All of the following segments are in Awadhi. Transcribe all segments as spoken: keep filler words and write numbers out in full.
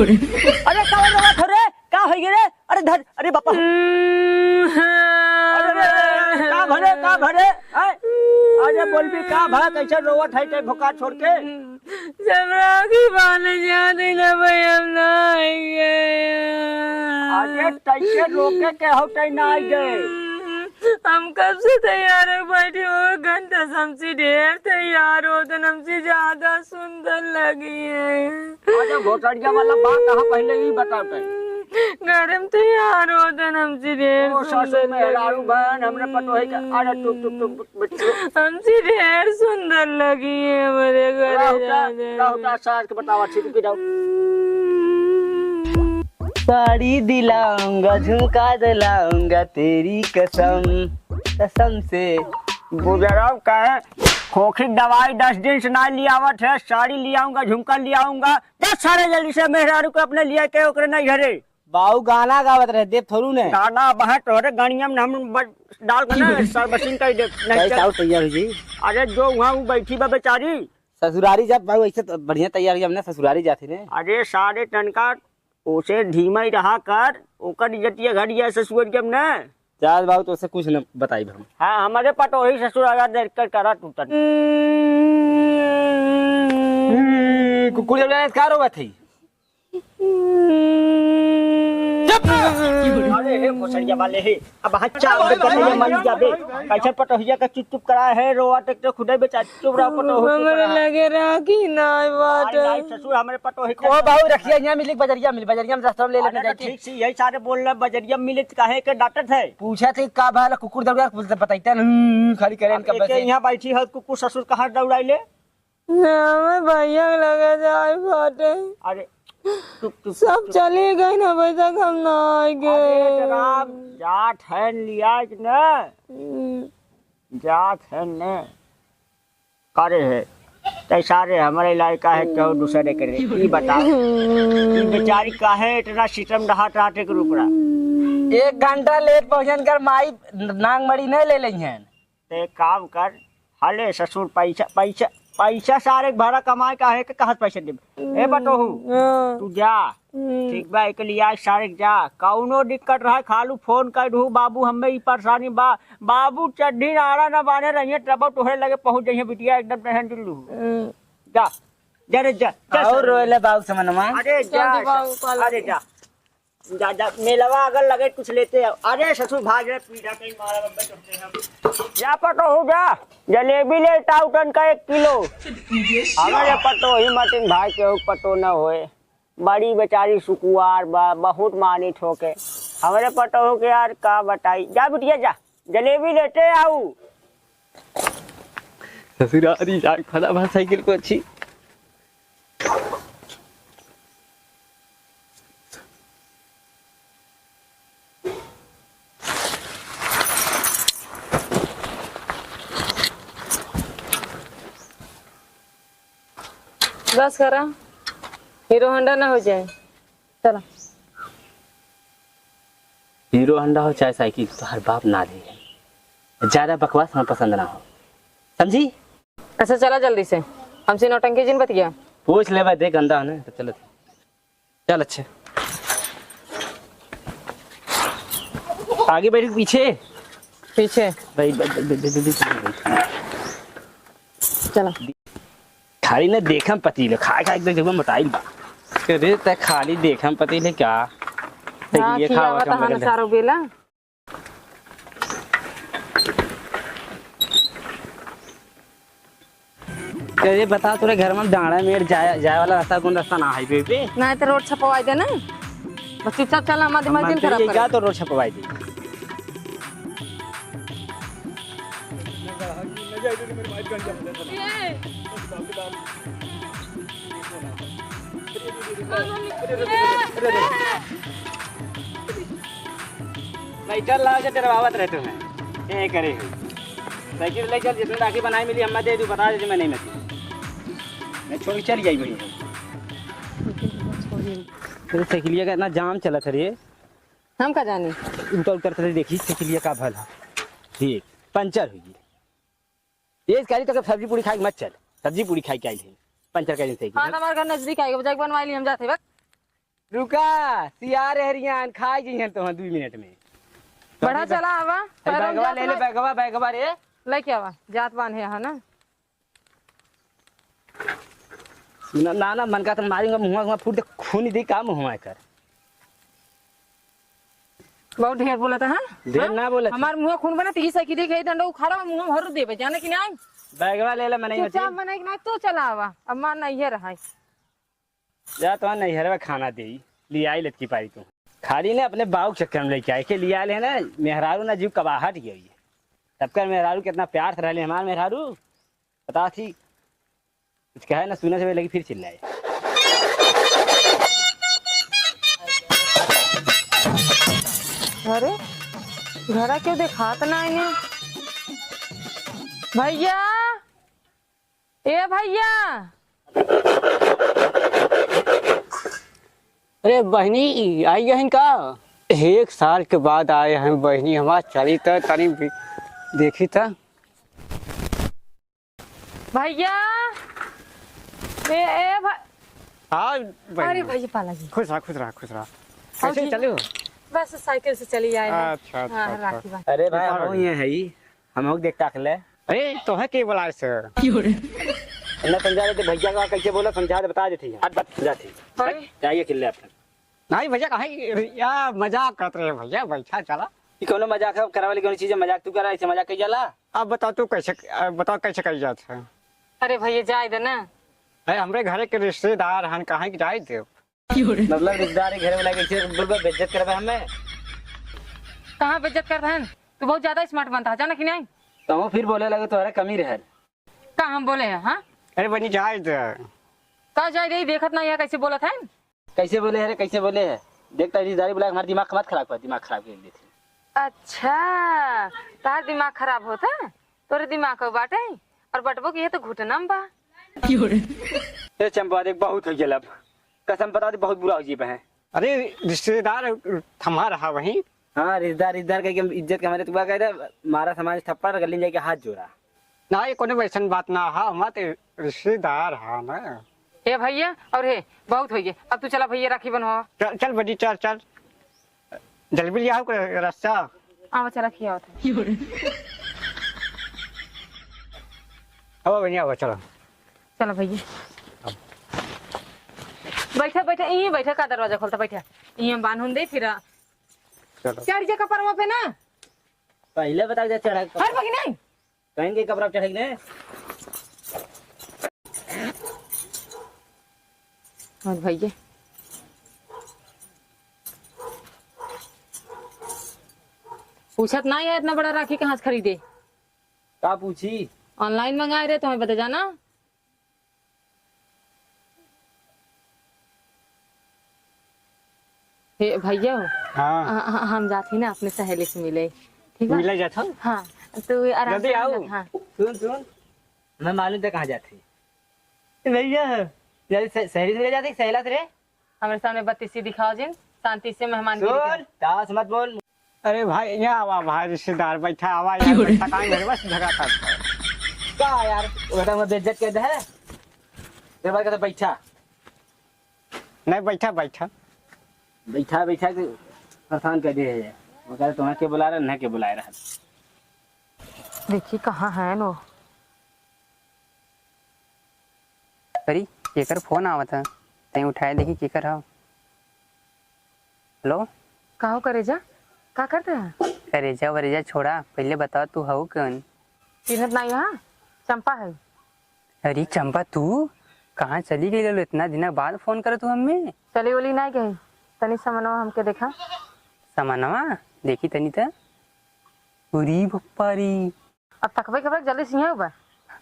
अरे का रोवत हो रे? का होइ गे रे? अरे धर, अरे बापा। अरे रे, का भरे, का भरे? हैं? अरे बोलबी का भा, कैसे रोवत है ते भोका छोड़ के? सब राखी बांधे जाते ना भाई, हम ना आएंगे। अरे तैसे रोके के हो तै ना आई गए। हम कब से तैयार हो बैठे हो, घंटा से हमसे ढेर तैयार हो, तो हमसे ज्यादा सुंदर लगी है। अरे भोटरिया वाला बात कहाँ पहले ही बताओ तै। घर में तैयार हो, तो हमसे ढेर ओ सासू सुंदर मेहरारू लगी। बहन, हमरे पतोहे का, अरे टुक टुक टुक टुक। हमसे ढेर सुंदर लगी है हमरे घर रहू का, जाने रहू में। का, सास के बतावा, ठीक की रहू। साड़ी दिलाऊंगा, झुमका दिलाऊंगा, तेरी कसम, कसम से। गुजराव का है, खोखी दवाई दस दिन से ना लियावत है, साड़ी लियाऊंगा, झुमका लियाऊंगा। दस सारे जल्दी से मेहरारू को अपने लिए के ओकरे नहीं घरे। बाऊ गाना गावत रहे, देव थोड़ू ने। गाना अब है तोहरे गणिया में हम बस डाल के ना सर्विसिंग कर दे, नहीं कई चल। साउथ तैयार हो जी। अरे जो वहाँ वो बैठी बा बेचारी। ससुरारी जात बाऊ, ऐसे तो बढ़िया तैयार हो हमने ससुरारी जाते ने। अरे सारे टनका, ओसे धीमा ही रहा कर, ओकर इज्जतिया घट गया ससुर के हमने। चल बाऊ, तो से कुछ न बताई हम। हाँ, हमारे पटोही ससुर अगर देख कर करा टूटन। हम्म, कुकुर जब जाने का रोवत है। चुप! अरे हे भोसड़िया वाले हे, अब हाथ चाप दे पटोहिया मर जाबे। कैसे पटोहिया का चुप चुप करा है, रोवा टेक तो खुदे बेचारी चुप रहा पटोही चुप हमारे रहा। लगे राखी ना आई बाटे। आई, आई ससुर हमारे पटोही ओ बाबू रखिया यहाँ मिली बजरिया मिली, बजरिया में रास्ता में ले लेने अरे तो जाके। ठीक से यही सारे बोल रहे बजरिया मिले तो काहे के डांटत है? पूछा थे का भाला कुकुर दौड़ा कुछ बताइता ना, हम्म, खाली करें अब इनका एके बस। यहाँ बैठी है कुकुर ससुर कहाँ दौड़ाई ले? हमें भैया के लगे जाए बाटे। अरे, चुप, चुप, सब चुप। चले गए ना, अभी तक हम ना आए गए। अरे, तो राम, जात है लिया कि ना? हम्म। जात है ने? करे है। तै सारे हमारे इलाका है, क्यों दूसरे करे? ई बताओ। ई बेचारी काहे इतना सितम ढहा टाटे के रुक रहा? एक घंटा लेट पहुँचन कर माई नांगमड़ी नहीं ले लेई हैं। ते एक काम कर, हले ससुर, पैसा, पैसा, पैसा सारे भरा कमाए का है, के कहाँ से पैसा देब? ए बटोहू, हाँ। तू जा, हम्म। ठीक बा, एक लिए आज सारे जा, कौनो दिक्कत रहे, खालू फोन कर दू, बाबू, हमें ई परेशानी बा, बाबू चड्ढी नारा न बाने रहिए, तब तोहरे लगे पहुँच जाइए, बिटिया एकदम टेंशन दिल्लू। हम्म। जा, जा रे, जा, जा और सर। रोएले बाबू समनमा। अरे जा, जल्दी बाबू, कॉल अरे लगे। जा। जा, जा, मेलवा अगर लगे कुछ लेते आओ। अरे ससुर भाग रे, पीढ़ा कहीं मारा बब्बे चुपते हैं। जा पटोहू जा, जलेबी ले टाउटन का एक किलो। हमारे पटोही मतिन भाई के पटो न होए। बड़ी बेचारी सुकुवार बा, बहुत मानित होके। हमारे पटोहू के यार का बताई। जा बिटिया जा, जलेबी लेते आऊ। ससुरारी जाके खड़ा भा साइकिल को अच्छी। बस करा, हीरो होंडा ना हो जाए। चला। हीरो होंडा हो चाहे साइकिल, तोहार बाप ना दे। ज्यादा बकवास हमें पसंद ना हो, समझी? अच्छा, चला जल्दी से, हमसे नौटंकी जिन बतिया। पूछ ले भाई, देख गंदा है ना, तो चलो। चल, अच्छे। आगे बैठ के पीछे? पीछे। बैठ, बैठ, बैठ। चला। खाली न देखम पतीले, खाए, खाए, एकदम, एकदम मोटाइल बा। अरे, तै खाली देखम पतीले क्या? हाँ, ये खियावा खावा था, कम हाँ, कर दे। सारो बेला। अरे बता, तोरे घर में डांडा मेड़ जाए, जाए वाला रास्ता कौन रास्ता ना हाईवे पे? ना, तो रोड छपवाई दे ना। बस चुपचाप चल, हमार दिमाग हम जिन खराब करे। क्या तो रोड छपवाई दे? लाइटर लाओ, जो डरवावत रहे तुम्हें। ये करे हो। साइकिल ले चल, जितने राखी बनाई मिली, हमें दे दू, बता दे, मैं नहीं मैं। मैं छोड़ के चल जाई भाई। तेरे साइकिलिया का इतना जाम चला था रे। हम का जानी? उतर, उतर, उतर, देखी, साइकिलिया का भला। देख, पंचर हो गई। ये गाड़ी तो सब्जी पूरी खाई मत चल। सब्जी पूरी खाई के आई है। पंचर कर साइकिल। हाँ, तो हमारे घर नजदीक आएगा, जाके बनवा ली, हम जाते वक्त। रुका, सियार हरियान खाई जइहन तोहन दुई मिनट में। बढ़ा चला आवा, है पैरों बैगवा जात ले ले, ना। बैगवा, बैगवा रे। लेके आवा, जात बान है, है ना? सुना, ना, ना, मन का तो मारूंगा, मुंह, मुंह फूट दे, खून दे, का मुंह कर। बहुत ढेर बोलत है, हाँ? ढेर हाँ? ना बोलत है। हमार मुंह खून बना, तो ई साइकिल के डंडा उखाड़ा, मुंह में भर देबे, जाने कि नहीं? बैगवा ले ले, मने चुपचाप मती। मने कि नहीं, तू चला आवा, अब मार नहीं है रहा। जा तो नैहरवा खाना देई, लियाई लतकी पारी तू। खाली ने अपने बाऊ के चक्कर में लेके आए, के लिया ले ना, मेहरारू ना जीव कबाहट गई है। सबकर मेहरारू कितना प्यार से रहले हमार मेहरारू, पता थी कुछ कहे ना, सुने से लगी फिर चिल्लाए। अरे, घरा क्यों देखात ना इन्हें? भैया, ए भैया। अरे बहिनी, आई गहिन का? एक साल के बाद आए हैं बहिनी, हमार चली त तनी भी देखी त। भैया, ए, ए भा-, हाँ बहिनी। अरे भैया, पाला जी। खुश रहा, खुश रहा, खुश रहा। और कैसे ठीक? चले हो? बस साइकिल से चली आए हैं। अच्छा, अच्छा, हाँ, अच्छा। राखी बांध। अरे भाई, हम ये है ही। हम लोग देखता अखले। अरे, तोहे के बोलाए से? ना समझा रहे थे भैया का कैसे बोला, समझा दे, बता देती है। आज बात समझा थी। अरे। जाइए किले अपने। नहीं भैया, काहे या मजाक करत रहे भैया, बैठा चला। ये कौनो मजाक है, करावे वाली कौनो चीज है, मजाक तू करा, ऐसे मजाक कही जाला? अब बताओ तू कैसे, अब बताओ कैसे कही जात है? अरे भैया, जाए दे ना। अरे, हमरे घरे के रिश्तेदार हन, काहे के जाए दे? मतलब रिश्तेदार के घरे वाला कैसे बोलबे, बेइज्जत करबे हमें? कहाँ बेइज्जत करत हन? तू बहुत ज्यादा smart बनता है, जाना कि नहीं? तो हम फिर बोले लगे, तोहरा कमी रहे। का हम बोले हैं, हाँ? अरे बनी जाए दे। का जाए दे, देखत नहीं है कैसे बोलत है? कैसे बोले है रे, कैसे बोले है? देख तो रिश्तेदारी बुला के हमारा दिमाग मत खराब कर, दिमाग खराब कर देती। अच्छा, तार दिमाग खराब होता है? तोरे दिमाग को बाटे और बटबो की है तो घुटना में बा। ए चंपा, देख, बहुत हो गया अब। कसम बता दे, बहुत बुरा हो जीबे हैं। अरे, रिश्तेदार थमा रहा वहीं। हाँ, रिश्तेदार, रिश्तेदार कह के इज्जत के हमारे तुका कह दे, मारा सामान थप्पड़, गली में जाके हाथ जोड़ा। ना, ये कोनो वैसन बात ना हा, हमार तो रिश्तेदार हा ना। हे भैया, और हे, बहुत हो गए, अब तू चला भैया, राखी बंधवा। चल, चल बेटी, चल, चल। जलेबी ले आओ के रस्सा। आवा, चला, खियाओ थे। आवा बहिनी, आवा, चलो। चलो भैया। बैठा, बैठा, यहीं बैठा, का दरवाजा खोलता, बैठा। यहीं हम बांधून दे, फिर आ। चलो। चढ़ जा कपरवा पे ना। पहले बता दे, चढ़ा के हर बहिनी। पहन के कपड़ा चढ़ेगी ने। और भैया, पूछत ना है इतना बड़ा राखी कहाँ से खरीदे? का पूछी? Online मंगाए रहे, तुम्हें बता जाना। हे भैया हो। हाँ। ह-, ह-, हम जात ही ना अपने सहेली से मिले, ठीक बा? मिले जात हो? हाँ, तो आराम जल्दी से आओ। हाँ। सुन, सुन, मैं मालूम था कहाँ जात ही। भैया, जल्दी से, सहेली से मिले जात ही, सहेला से रे। हमारे सामने बत्तीसी दिखाओ जिन, शांति से मेहमान सुन, ताश मत बोल। अरे भाई, यहाँ आवा भाई, रिश्तेदार बैठा, आवा यार, बैठा, काहे मेरे बस झगड़ा करता है? का यार, वो तो मैं बेइज्जत कर दे है। ये भाई कहता बैठा। नहीं, बैठा, बैठा। बैठा, बैठा के परेशान कर दे है। वो कहता तुम्हें के बुला रहा, नहीं के बुला रहा। देखी कहाँ है नो। अरे, केकर फोन आवत है? तैं उठाए देखी केकर हव। हेलो? का हो करेजा? का करत है? करेजा वरेजा छोड़ा, पहिले बतावा तू हऊ कौन? चिन्हत नाई हा? चंपा है। अरे चंपा, तू कहाँ चली गई रहलू? इतना दिना बाद फोन करत तू हमें। चली ओली नाई गई, तनी समनवा हमके देखा। समनवा? देखी तनी त। अरे बप्पा रे। अब तकबे के बाद जल्दी से यहाँ बा।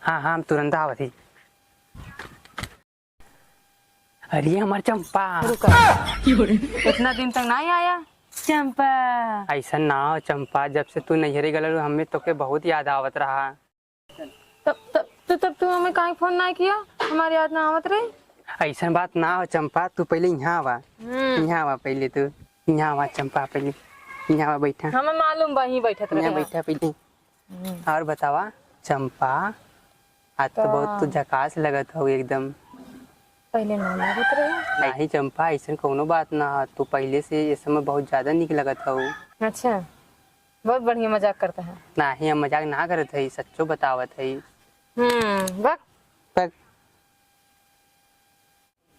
हाँ, हाँ, हम तुरंत आवत ही। अरे हमार चंपा। रुका। इतना दिन तक नहीं आया चंपा। ऐसा ना हो चंपा, जब से तू नैहरे गलल हमें तोके बहुत याद आवत रहा। तब, तब, तो तब तू हमें काहे फोन ना किया? हमारी याद ना आवत रही। ऐसा बात ना हो चंपा, तू पहले यहाँ आवा। हम्म। यहाँ आवा पहले तू। यहाँ आवा चंपा पहले। यहाँ आवा बैठा। हमें मालूम बा, यहीं बैठत यहाँ रहे। बैठा पहले। हम्म। और बतावा चंपा, आज तो का? बहुत तू झकास लगत हो एकदम। पहिले ना लागत रहे। नाही चंपा, अइसन कउनो बात ना ह। तू पहिले से ए समय बहुत ज्यादा निक लगत हऊ। अच्छा, बहुत बढ़िया मजाक करता है। नाही, हम मजाक ना करत हई, सच्चो बतावत हई। हम्म, बक। बक।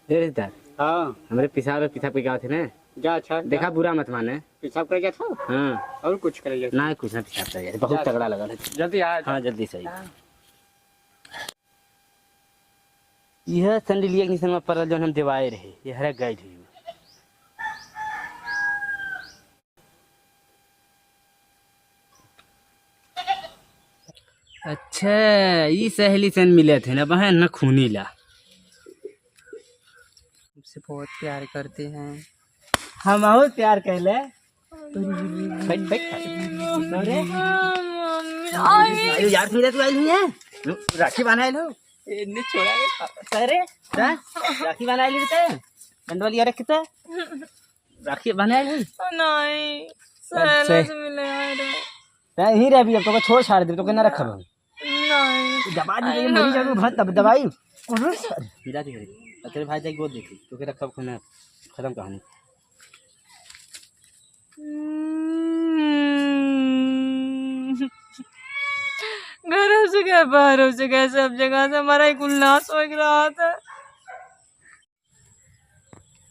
ए रिश्तेदार, हाँ। हमरे पेशाब, पेशाब के गाँव थे ना। जा, अच्छा, देखा, जा। बुरा मत माने। पेशाब करे जात हो? हाँ। और कुछ करे जात हो? ना, कुछ ना, पेशाब करे जात। बहुत जा। तगड़ा लगल है। जल्दी आ, जा। हाँ, जल्दी से आई। हाँ। यह सैंडिलिया के निशान में पड़ल, जौन हम देवाए रहे, ये हरक गइल ही। अच्छा, ई सहेली से मिले थे ना, बहन ना खूनी ला। हमसे बहुत प्यार करते हैं। हम बहुत प्यार कैले। बैठ, बैठ। अरे, अरे यार, मेरा तू आई नहीं है? राखी बांधा लो। ए, नहीं छोड़ा रे। अरे, का? राखी बांधा ली ते? गंडवाली यार कितना? राखी बांधा ली? नहीं, अच्छा। सहला से मिले आए रे। तै यहीं रहबी, अब तोके छोड़ छाड़ देब, तोके ना रखब हम। नहीं। दबा दी, अरे मरी नहीं। जाबू, भात दब-, दबाई। अरे, जा तू घरे। तेरे भाई जाके गोद देखी, तोके रखब, खाना खत्म कहानी। हम्म। घरों से गए, बाहरों से गए, सब जगह से हमारा एक उल्लास हो रहा था।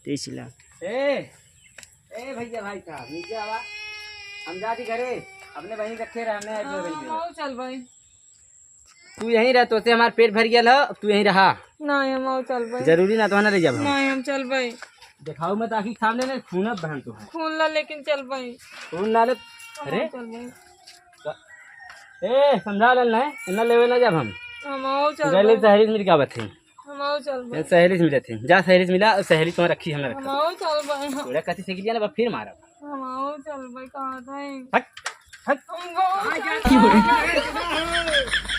तीस लाख। ए, ए भैया, भाई साहब, नीचे आवा। हम जाती घरे, अपने बहिन रखे रहने हैं, जो हाँ, भैया। हम चल भाई। तू यहीं रह, तोसे हमार पेट भर गया हो, अब तू यहीं रहा। नहीं, हम आओ चल भाई। जरूरी ना तो ना रह जाब हम। नहीं, हम चल भाई। देखाऊ मत आँखी के सामने, नहीं खून अब बहन तो है। खून ला लेकिन चल भाई। खून ना ले। हम अरे? आओ चल भाई। ए, समझा लेन नहीं, इन्ना लेवे ना जाब हम। हम आओ चल गले भाई। सहेली से मिल के आवत है। हम आओ चल ये भाई। सहेली से मिलत है। जा सहेली से मिला, सहेली तुम्हारा रखी, हमने हम रखा। आओ चल भाई। तोरा कथी से गिलिया ना, बा फिर मारब। हम आओ चल भाई, कहाँ था ये? हट, हट। हम आओ चल भाई।